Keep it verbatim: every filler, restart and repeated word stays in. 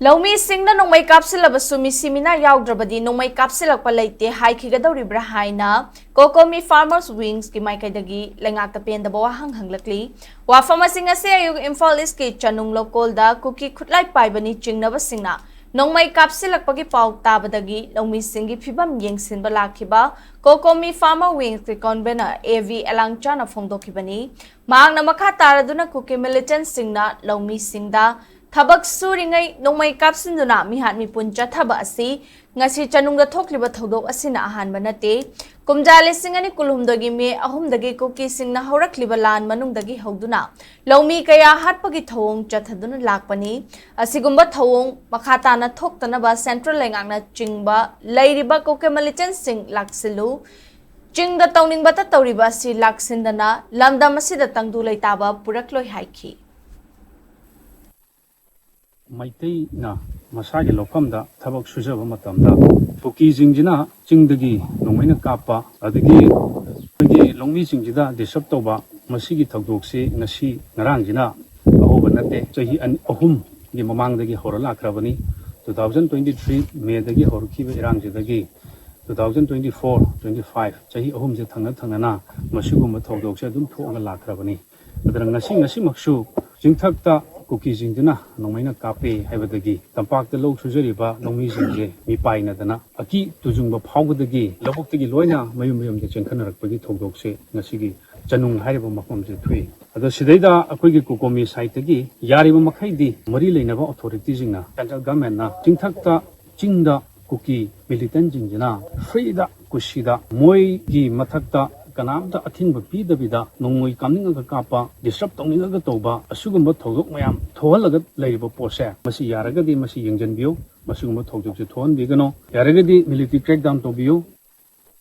ꯂꯧꯃꯤꯁꯤꯡꯅ ꯅꯣꯡꯃꯩ ꯀꯥꯞꯁꯤꯜꯂꯕꯁꯨ ꯃꯤꯁꯤ ꯃꯤꯅꯥ ꯌꯥꯎꯗ꯭ꯔꯕꯗꯤ ꯅꯣꯡꯃꯩ ꯀꯥꯞꯁꯤꯜꯂꯛꯄ ꯂꯩꯇꯦ ꯍꯥꯏꯈꯤꯒꯗꯧꯔꯤꯕ꯭ꯔꯥ ꯍꯥꯏꯅ COCOMI Farmers Wings ꯀꯤ ꯃꯥꯏꯀꯩꯗꯒꯤ ꯂꯩꯉꯥꯛꯇ ꯄꯦꯟꯗꯕ ꯋꯥꯍꯪ ꯍꯪꯂꯛꯂꯤ꯫ ꯋꯥꯐꯝ ꯑꯁꯤ ꯉꯁꯤ ꯑꯌꯨꯛ ꯏꯝꯐꯥꯜ ꯏꯁꯀꯤ ꯆꯅꯨꯡ ꯂꯧꯀꯣꯜꯗ ꯀꯨꯀꯤ ꯈꯨꯠꯂꯥꯏ ꯄꯥꯏꯕꯅꯤ ꯆꯤꯡꯅꯕꯁꯤꯡꯅ ꯅꯣꯡꯃꯩ ꯀꯥꯞꯁꯤꯜꯂꯛꯄꯒꯤ ꯄꯥꯎ ꯇꯥꯕꯗꯒꯤ ꯂꯧꯃꯤꯁꯤꯡꯒꯤ ꯐꯤꯕꯝ ꯌꯦꯡꯁꯤꯟꯕ ꯂꯥꯛꯈꯤꯕ COCOMI Farmers Wings ꯀꯤ convener A V ꯑꯦꯂꯥꯡꯆꯥꯅ ꯐꯣꯡꯗꯣꯛꯈꯤꯕꯅꯤ꯫ ꯃꯍꯥꯛꯅ ꯃꯈꯥ ꯇꯥꯔꯗꯨꯅ ꯀꯨꯀꯤ militantꯁꯤꯡꯅ ꯂꯧꯃꯤꯁꯤꯡꯗ ꯊꯕꯛ ꯁꯨꯔꯤꯉꯩ ꯅꯣꯡꯃꯩ ꯀꯥꯞꯁꯤꯟꯗꯨꯅ ꯃꯤꯍꯥꯠ ꯃꯤꯄꯨꯟ ꯆꯠꯊꯕ ꯑꯁꯤ ꯉꯁꯤ ꯆꯅꯨꯡꯗ ꯊꯣꯛꯂꯤꯕ ꯊꯧꯗꯣꯛ ꯑꯁꯤꯅ ꯑꯍꯥꯟꯕ ꯅꯠꯇꯦ꯫ ꯀꯨꯝꯖꯥ ꯂꯤꯁꯤꯡ ꯑꯅꯤ ꯀꯨꯟꯍꯨꯝꯗꯣꯏꯒꯤ ꯃꯦ ꯑꯍꯨꯝꯗꯒꯤ ꯀꯨꯀꯤꯁꯤꯡꯅ ꯍꯧꯔꯛꯂꯤꯕ ꯂꯥꯟ ꯃꯅꯨꯡꯗꯒꯤ ꯍꯧꯗꯨꯅ ꯂꯧꯃꯤ ꯀꯌꯥ ꯍꯥꯠꯄꯒꯤ ꯊꯧꯑꯣꯡ ꯆꯠꯊꯗꯨꯅ ꯂꯥꯛꯄꯅꯤ꯫ ꯑꯁꯤꯒꯨꯝꯕ ꯊꯧꯑꯣꯡ ꯃꯈꯥ ꯇꯥꯅ ꯊꯣꯛꯇꯅꯕ central ꯂꯩꯉꯥꯛꯅ ꯆꯤꯡꯕ ꯂꯩꯔꯤꯕ ꯀꯨꯀꯤ militantꯁꯤꯡ ꯂꯥꯛꯁꯤꯜꯂꯨ꯫ ꯆꯤꯡꯗ ꯇꯧꯅꯤꯡꯕꯇ ꯇꯧꯔꯤꯕ ꯑꯁꯤ ꯂꯥꯛꯁꯤꯟꯗꯅ ꯂꯝꯗꯝ ꯑꯁꯤꯗ ꯇꯪꯗꯨ ꯂꯩꯇꯥꯕ ꯄꯨꯔꯛꯂꯣꯏ ꯍꯥꯏꯈꯤ꯫ ꯃꯩꯇꯩꯅ ꯃꯁꯥꯒꯤ ꯂꯧꯐꯝꯗ ꯊꯕꯛ ꯁꯨꯖꯕ ꯃꯇꯝꯗ ꯀꯨꯀꯤꯁꯤꯡꯁꯤꯅ ꯆꯤꯡꯗꯒꯤ ꯅꯣꯡꯃꯩꯅ ꯀꯥꯞꯄ, ꯑꯗꯒꯤ ꯑꯩꯈꯣꯏꯒꯤ ꯂꯧꯃꯤꯁꯤꯡꯁꯤꯗ disturb ꯇꯧꯕ, ꯃꯁꯤꯒꯤ ꯊꯧꯗꯣꯛꯁꯤ ꯉꯁꯤ ꯉꯔꯥꯡꯁꯤꯅ ꯑꯍꯧꯕ ꯅꯠꯇꯦ꯫ ꯆꯍꯤ ꯑꯅꯤ, ꯑꯍꯨꯝꯒꯤ ꯃꯃꯥꯡꯗꯒꯤ ꯍꯧꯔ ꯂꯥꯛꯈ꯭ꯔꯕꯅꯤ꯫ Two thousand twenty three Mayꯗꯒꯤ ꯍꯧꯔꯛꯈꯤꯕ ꯏꯔꯥꯡꯁꯤꯗꯒꯤ two thousand twenty four, twenty five, ꯆꯍꯤ ꯑꯍꯨꯝꯁꯦ ꯊꯪꯅ ꯊꯪꯅꯅ ꯃꯁꯤꯒꯨꯝꯕ ꯊꯧꯗꯣꯛꯁꯦ ꯑꯗꯨꯝ ꯊꯣꯛꯑꯒ ꯂꯥꯛꯈ꯭ꯔꯕꯅꯤ꯫ ꯑꯗꯨꯅ ꯉꯁꯤ, ꯉꯁꯤꯃꯛꯁꯨ ꯆꯤꯡꯊꯛꯇ ꯀꯨꯀꯤꯁꯤꯡꯗꯨꯅ ꯅꯣꯡꯃꯩꯅ ꯀꯥꯞꯄꯦ ꯍꯥꯏꯕꯗꯒꯤ ꯇꯝꯄꯥꯛꯇ ꯂꯧ ꯁꯨꯖꯔꯤꯕ ꯂꯧꯃꯤꯁꯤꯡꯁꯦ ꯃꯤꯄꯥꯏꯅꯗꯅ ꯑꯀꯤ ꯇꯨꯖꯨꯡꯕ ꯐꯥꯎꯕꯗꯒꯤ ꯂꯧꯕꯨꯛꯇꯒꯤ ꯂꯣꯏꯅ ꯃꯌꯨꯝ ꯃꯌꯨꯝꯗ ꯆꯦꯟꯈꯠꯅꯔꯛꯄꯒꯤ ꯊꯧꯗꯣꯛꯁꯦ ꯉꯁꯤꯒꯤ ꯆꯅꯨꯡ ꯍꯥꯏꯔꯤꯕ ꯃꯐꯝꯁꯦ ꯊꯣꯛꯏ꯫ ꯑꯗꯣ ꯁꯤꯗꯩꯗ ꯑꯩꯈꯣꯏꯒꯤ COCOMI sideꯇꯒꯤ ꯌꯥꯔꯤꯕ ꯃꯈꯩꯗꯤ ꯃꯔꯤ ꯂꯩꯅꯕ authorityꯁꯤꯡꯅ, central governmentꯅ ꯆꯤꯡꯊꯛꯇ ꯆꯤꯡꯗ ꯀꯨꯀꯤ militantꯁꯤꯡꯁꯤꯅ freeꯗ, ꯀꯨꯁꯤꯗ, ꯃꯣꯏꯒꯤ ꯃꯊꯛꯇ ꯀꯅꯥꯝꯇ ꯑꯊꯤꯡꯕ ꯄꯤꯗꯕꯤꯗ ꯅꯣꯡꯃꯩ ꯀꯥꯞꯅꯤꯡꯉꯒ ꯀꯥꯞꯄ, disturb ꯇꯧꯅꯤꯡꯉꯒ ꯇꯧꯕ, ꯑꯁꯤꯒꯨꯝꯕ ꯊꯧꯗꯣꯛ ꯃꯌꯥꯝ ꯊꯣꯛꯍꯜꯂꯒ ꯂꯩꯔꯤꯕ ꯄꯣꯠꯁꯦ, ꯃꯁꯤ ꯌꯥꯔꯒꯗꯤ ꯃꯁꯤ ꯌꯦꯡꯁꯤꯟꯕꯤꯌꯨ꯫ ꯃꯁꯤꯒꯨꯝꯕ ꯊꯧꯗꯣꯛꯁꯦ ꯊꯣꯛꯍꯟꯕꯤꯒꯅꯨ꯫ ꯌꯥꯔꯒꯗꯤ military crackdown ꯇꯧꯕꯤꯌꯨ꯫